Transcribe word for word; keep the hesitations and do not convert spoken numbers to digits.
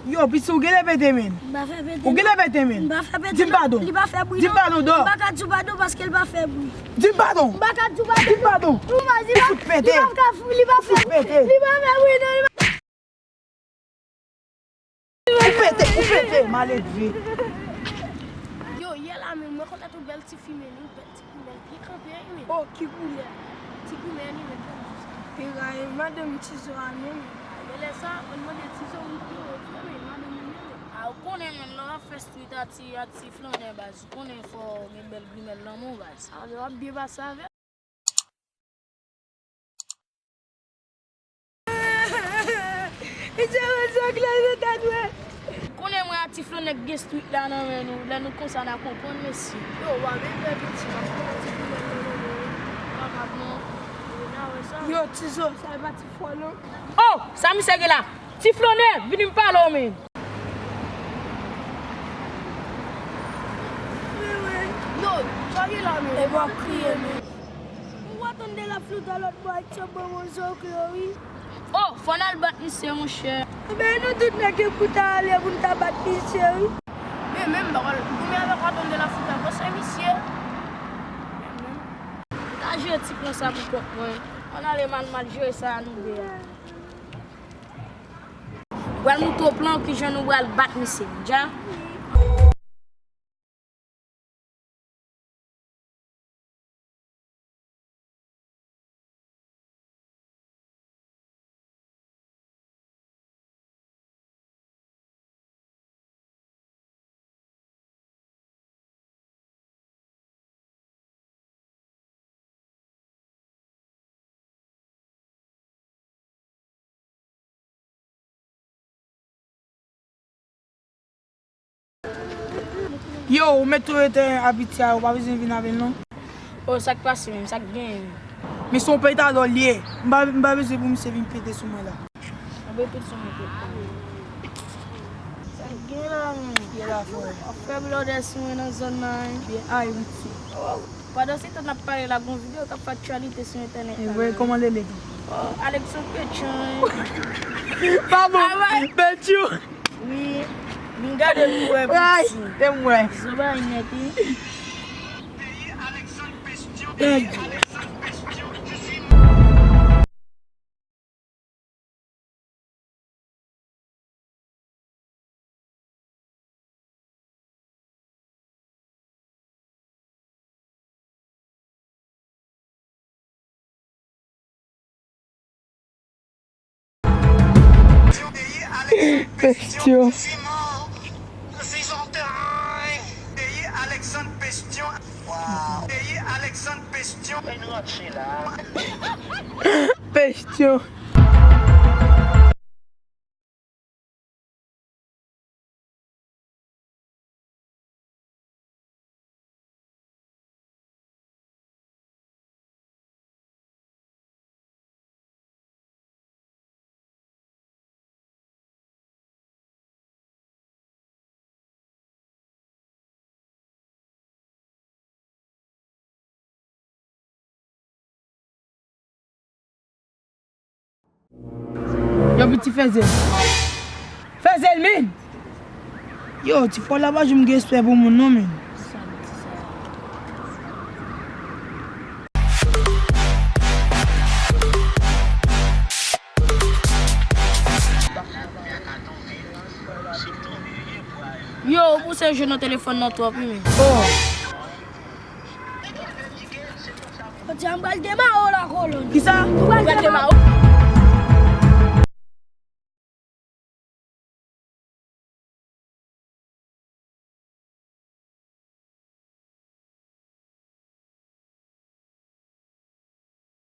Yo, piti, ou genlè pete, men. M pa fè pete, non. Ou genlè pete, men. M pa fè pete, non. Di m padon. Li pa fè bri, non. Di m padon, dò. M pa ka di w padon paske l pa fè bri. Di m padon. M pa ka di w padon. Di m padon. Ou va di padon. Li fout pete. Li pa ka, li pa fè bri. Li fout pete. Li pa fè bri, non. Li pa Ou pete, ou pete, maledve. Yo, yè la menm, mwen konn yon bèl ti fi, men yon bèl ti koulè, byen kanpe, wi, men. Oh, ki koulè? Ti koulè, li, men, konn sa. Pera, e madanm Tizo a, non, men. A, genlè sa, mwen mande Tizo, wi, yo, men, madanm li, men. A, ou konnen, men, lè w ap fè street a ti, a ti flannè, baz, ou konnen fò w gen bèl grimèl nan men w, baz. A, men w ap byen pase avè l. Misye rann zòk la, se ta dwe. Konnen mwen a ti flannè k gen street la nan men nou. Lè nou konsa, n a konprann, mesye. Yo, w a menm fè piti, w a fè ti flannè nan men nou. Yo, Tizo, sa e pa ti fò, non. Oh, sa misye gen la? Ti flannè, vini m pale w, men. Yo, sa gen la, men? E bon, ap kriye, men. Ou pa tande la flûte a lòt bò ak chan bon zo yo, wi. Oh, fò n al bat misye, monchè. Ebyen, nou tout nèg yo pou ta ale pou n ta bat misye, wi. Men, men, m pa konn, goumen avèk w a tande la flûte a, fò se misye. Men, men. M ta jere ti plan sa pou kont mwen. Ann ale mal, mal jere sa a nou de a. Pral montre w plan kijan nou pral bat misye, dja. Yo, ou mèt tou rete abitye a, ou pa bezwen vin avè l non. Oh, sa k pase menm, sa k genyen menm? Men se yon petadò l ye. M pa, m pa bezwen pou misye vin pete sou mwen la. Anbe pete sou mwen tou. Sa k gen la menm? Ye la, frè. W ap fè blòdè sou mwen nan zòn nan, wi. Byen, ay, piti. Oh, pandan se tan n ap pale la, gon videyo k ap fè aktyalite sou entènèt la. E vre, kòman l rele tou? Oh, Alexandre Pétion. Pa bon, Pétion. Wi, vin gade l pou wè piti. Ay, te m wè. Zo bay nèt, wi. Pestyon. Pestyon. Yo, piti fè zèl. Fè zèl, men! Yo, ti fò la pa janm gen respè pou moun non, men. Yo, ou pouse je nan telefòn nan twòp, wi, men. Oh. Jodi a m pral demare w la kolòn. Kisa? M pral demare w.